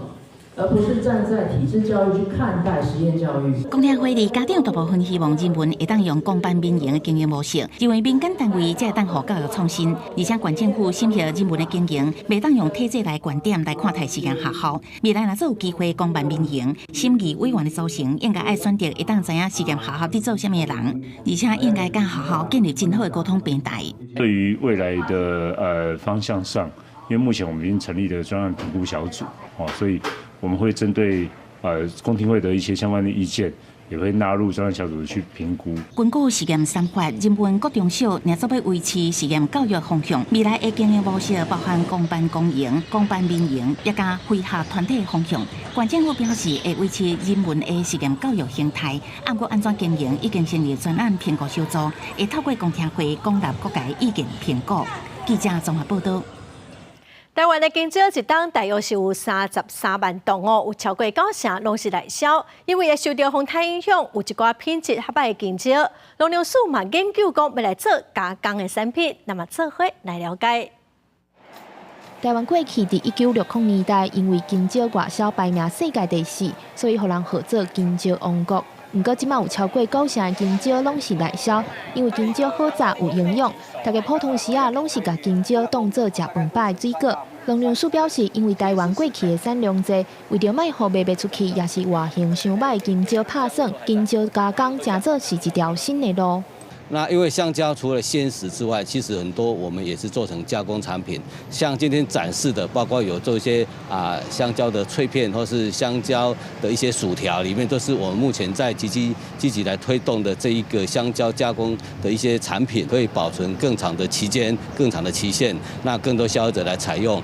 S23: 而不是站在體制教育去看待實驗教育。
S13: 公聽會裡，家長大部分希望人文會當用公辦民營的經營模式，認為民間單位才會當予教育創新，而且縣政府審核人文的經營，袂當用體制內觀點來看待實驗學校。未來若做有機會公辦民營，審議委員的組成應該愛選擇會當知影實驗學校佇做啥物的人，而且應該佮學校建立真好的溝通平台。
S24: 對於未來的方向上，因為目前我們已經成立了專案評估小組，哦，所以我們會針對公聽會的一些相關的意見，也會納入專案小組去評估。
S3: 根據實驗三法，人文國中小若做欲維持實驗教育方向，未來的經營模式包含公辦公營、公辦民營，抑加非合團體方向。縣政府表示會維持人文的實驗教育形態，毋過按怎經營已經成立專案評估小組，會透過公聽會廣納各界意見評估。記者綜合報道。
S2: 台灣的香蕉一冬大約是有33萬噸哦，有超過九成攏是內銷。因為會受著風颱影響，有一寡品質較䆀的香蕉，農糧署嘛研究講欲來做加工的產品，那麼做伙來了解。
S8: 台灣過去佇1960年代，因為香蕉外銷排名世界第四，所以予人號做香蕉王國。毋過，這馬有超過九成的香蕉攏是內銷，因為香蕉好榨有營養，大家普通時仔攏是共香蕉當做食飯飽的水果。農糧署表示，因為台灣過去的產量濟，為著莫予賣袂出去，抑是外形傷䆀的香蕉拍算，香蕉加工誠做是一條新的路。
S9: 那因為香蕉除了鮮食之外，其實很多我們也是做成加工產品，像今天展示的，包括有做一些香蕉的脆片，或是香蕉的一些薯條，裡面都是我們目前在積極積極來推動的這一個香蕉加工的一些產品，可以保存更長的期間、更長的期限，那更多消費者來採用。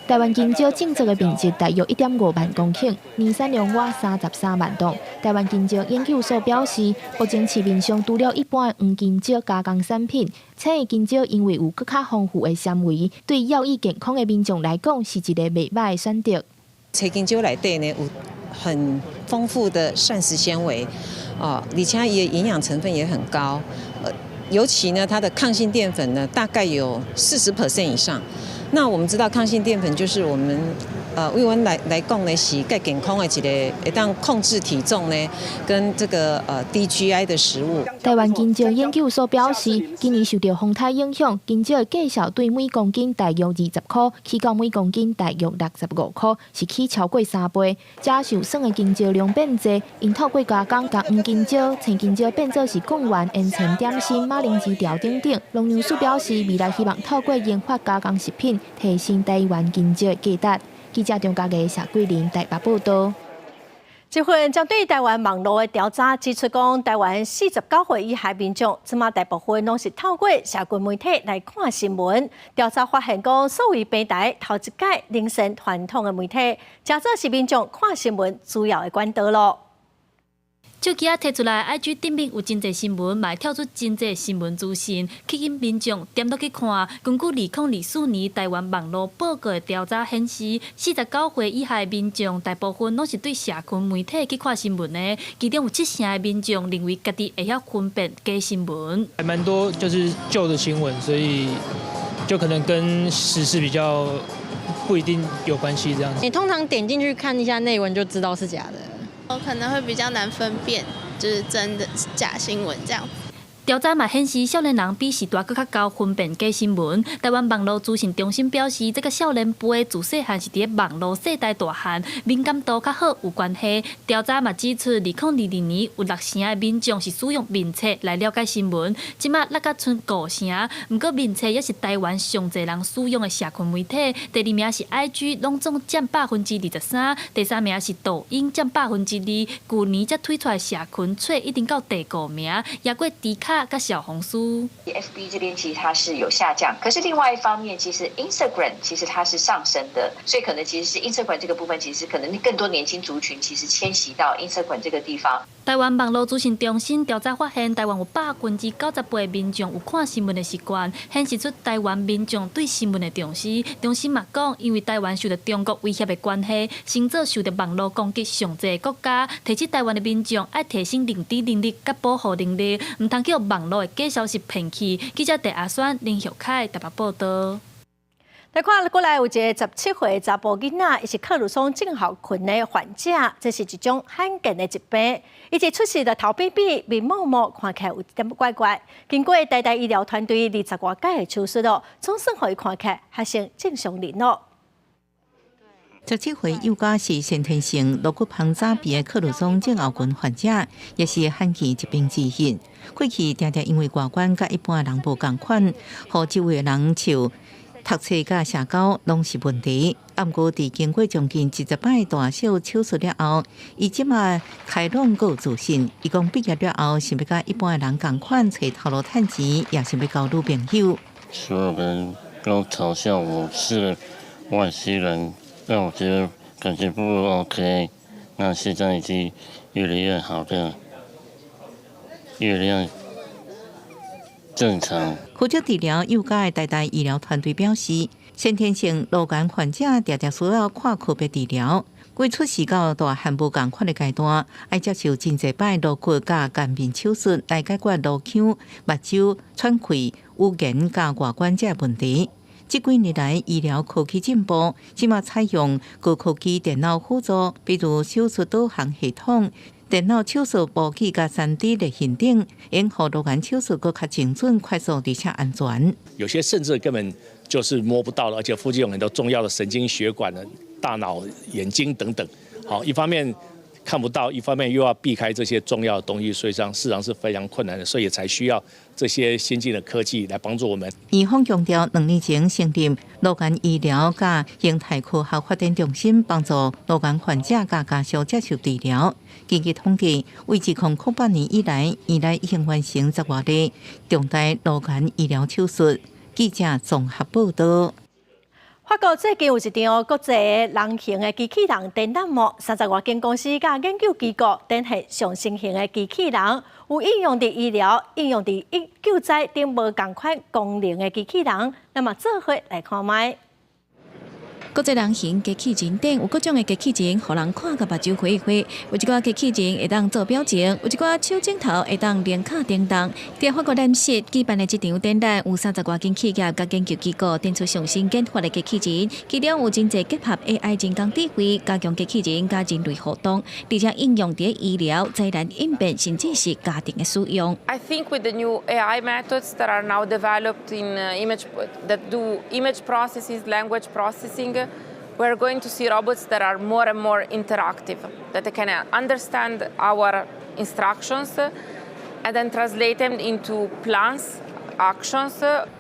S8: 台灣香蕉種植的面積大約1.5萬公頃，年產量倚33萬噸。台灣香蕉研究所表示，目前市面上除了一般的黃香蕉加工產品，青的香蕉因為有閣較豐富的纖維，對有意健康的民眾來講是一個袂䆀的選擇。
S26: 青香蕉內底呢有很豐富的膳食纖維，哦，而且伊的營養成分也很高，尤其呢它的抗性澱粉呢大概有40% 以上。那我們知道抗性澱粉就是我們，為阮來講呢，是較健康的一個，會當控制體重呢，跟這個低 GI 的食物。
S8: 台灣香蕉研究所表示，今年受著風颱影響，香蕉的價數對每公斤大約20塊，起到每公斤大約65塊，是起超過3倍。遮受損的香蕉量變濟，𪜶透過加工，共黃香蕉、青香蕉變做是貢丸、煙腸點心、馬鈴薯條等等。農糧署表示，未來希望透過研發加工食品，提升台灣香蕉的價值。記者張家藝、謝桂林台北報道。
S2: 這份針對台灣網路的調查指出，講台灣49歲以下民眾，這馬大部分攏是透過社群媒體來看新聞。調查發現，講數位平台頭一擺領先傳統的媒體，誠做是民眾看新聞主要的管道囉。
S11: 手機仔提出來，IG 頂面有真濟新聞，嘛會跳出真濟新聞資訊，吸引民眾點落去看。根據2024年台灣網路報告的調查顯示，49歲以下的民眾大部分攏是對社群媒體去看新聞的，其中有七成的民眾認為家己會曉分辨假新聞。
S20: 還蠻多就是舊的新聞，所以就可能跟時事比較不一定有關係這樣子。
S21: 你通常點進去看一下內文就知道是假的。
S30: 我可能會比較難分辨，就是真的假新聞這樣。
S11: 調查嘛顯示，少年人比序大閣較𠢕分辨假新聞。台灣網路資訊中心表示，這佮少年輩自細漢是佇咧網路世代大漢，敏感度較好有關係。調查嘛指出，2022年有六成的民眾是使用面冊來了解新聞，這馬落甲賰五成。毋過面冊也是台灣上濟人使用的社群媒體，第二名是 IG，攏總佔23%；第三名是抖音，佔2%。舊年才推出來社群冊已經到第五名，贏過 D 卡佮小紅書。
S31: FB 這邊其實它是有下降，可是另外一方面，其實 Instagram 其實它是上升的，所以可能其實是 Instagram 這個部分，其實可能更多年輕族群其實遷徙到 Instagram 這個地方。
S11: 台灣網路資訊中心調查發現，台灣有98%的民眾有看新聞的習慣，顯示出台灣民眾對新聞的重視。中心嘛講，因為台灣受著中國威脅的關係，成做受著網路攻擊上濟的國家，提醒台灣的民眾愛提升認知能力佮保護能力，毋通予網路的假消息騙去。記者鄭阿宣、林玉凱台北報道。
S2: 來看過來有一个17歲查埔囡仔，伊是克魯松症候群的患者，這是一種罕見的疾病。伊一出世就頭扁扁、面毛毛，看起來有點怪怪。經過台大醫療團隊20外擺的手術囉，總算予伊看起來較像正常人囉。
S13: 17歲幼家是先天性顱骨旁早閉的克魯松症候群患者，也是罕見疾病之一。過去常常因為外觀佮一般人無仝款，予周圍的人笑。讀冊佮社交攏是問題。毋過，佇經過將近20擺大小手術了後，伊這馬開朗閣有自信。伊講畢業了後，想欲佮一般的人仝款揣頭路趁錢，也想欲交女朋友。
S6: 所有人都嘲笑我是外星人，讓我覺得感覺不 OK。那現在已經越來越好了，越來越正常。
S13: 負責治療幼家的台大醫療團隊表示，先天性顱顏患者定定需要跨科別治療。規出世到大漢無仝款的階段，愛接受真濟擺顱骨佮顏面手術來解決顱腔、目睭、喘氣、語言佮外觀這問題。這幾年來，醫療科技進步，這馬採用高科技電腦輔助，比如手術導航系統、電腦手術模擬佮3D 列印等，會予顱顏手術閣較精準、快速而且安全。
S7: 有些甚至根本就是摸不到了，而且附近有很多重要的神經血管的大腦、眼睛等等。好，一方面看不到，一方面又要避開這些重要的東西，所以上事實上是非常困難的，所以才需要這些先進的科技來幫助我們。
S13: 院方強調，2年前成立顱顏醫療佮形態科學發展中心，幫助顱顏患者佮家屬接受治療。根據統計，為2008年以來，院內已經完成10外例重大顱顏醫療手術。記者綜合報道。
S2: 法國最近有一場國際人形的機器人展覽哦，30外間公司佮研究機構展現上新型的機器人，有應用佇醫療、應用佇救災等無仝款功能的機器人，那麼做伙來看覓。
S12: 國際人形機器人展有各種的機器人，予人看甲目睭花花。有一寡機器人會當做表情，有一寡手指頭會當連敲叮當。佇法國南西舉辦的這場展覽，有30外間企業佮研究機構展出上新研發的機器人，其中有真濟結合 AI 人工智慧，加強機器人佮人類互動，而且應用佇醫療、災難應變，甚至是家庭的使用。
S14: I think with the new AI methods that are now developed in image that do image processes, language processing, we're going to see robots that are more and more interactive, that they can understand our instructions and then translate them into plans, actions.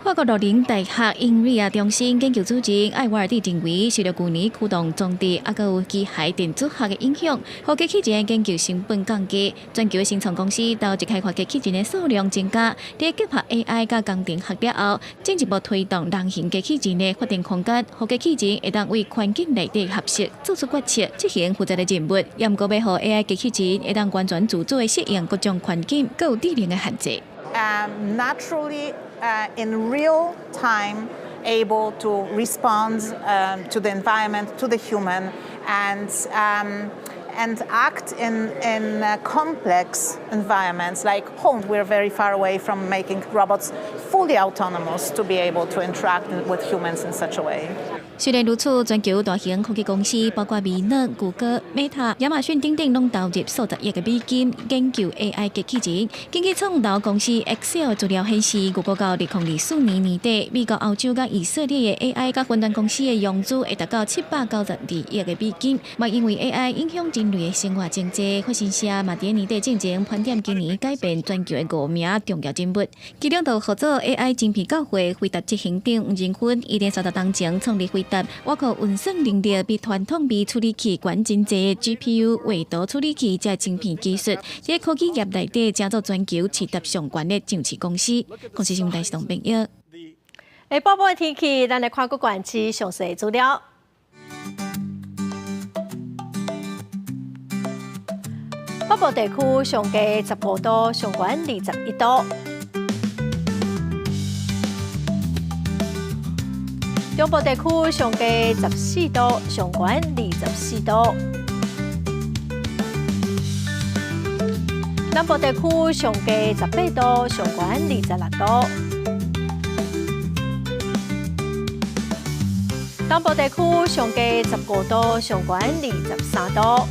S12: 法國洛林大學 INRIA 中心研究主任艾瓦爾蒂認為，受著舊年驅動裝置，猶閣有機械電子學的影響，予機器人研究成本降低。全球的新創公司投入開發機器人的數量增加，佇結合 AI 佮工程學了後，進一步推動人形機器人的發展空間，予機器人會當為環境內底合適做出決策，執行複雜的任務。也毋過欲予 AI 機器人會當完全自主的適應各種環境，閣有智能的限制。
S15: Naturally, in real time, able to respond to the environment, to the human, and act in complex environments like home. We're very far away from making robots fully autonomous to be able to interact with humans in such a way.
S12: 雖然如此，全球大型科技公司，包括微軟、谷歌、Meta、亞馬遜等等，攏投入數十億的美金研究 AI 機器人。根據創投公司 Accel 資料顯示，預估到2024年年底，美國、歐洲佮以色列的 AI 佮雲端公司的融資會達到792億的美金。嘛，因為 AI 影響人類的生活真濟，法新社嘛佇年底進前盤點今年改變全球的五名重要人物，其中就合作 AI 晶片教會輝達執行長黃仁勳，伊連續當前創立輝達，外擴運算能力比傳統微處理器懸真濟 GPU 畫圖處理器這晶片技術，佇科技業內底成做全球市值上懸的上市公司。公視新聞台是董朋友。
S2: 下晡的天氣，咱來看各縣市詳細資料。北部地區上低15度，上懸21度。中部地區上低14度，上懸24度。南部地區上低18度，上懸26度。東部地區上低15度，上懸23度。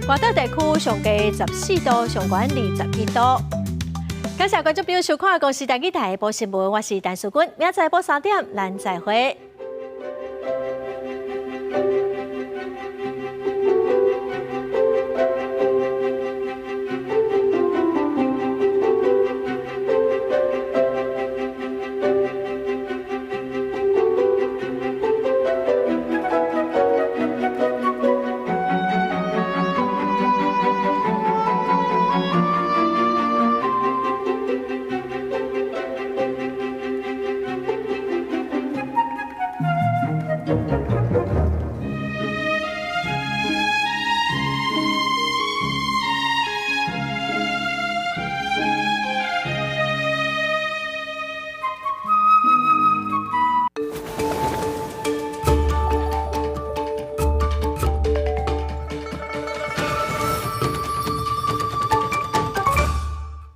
S2: 外島地區上低14度，上懸21度。感謝觀眾朋友收看《公視台語台》報新聞，我是陳淑君，明仔載晡3點，咱再會。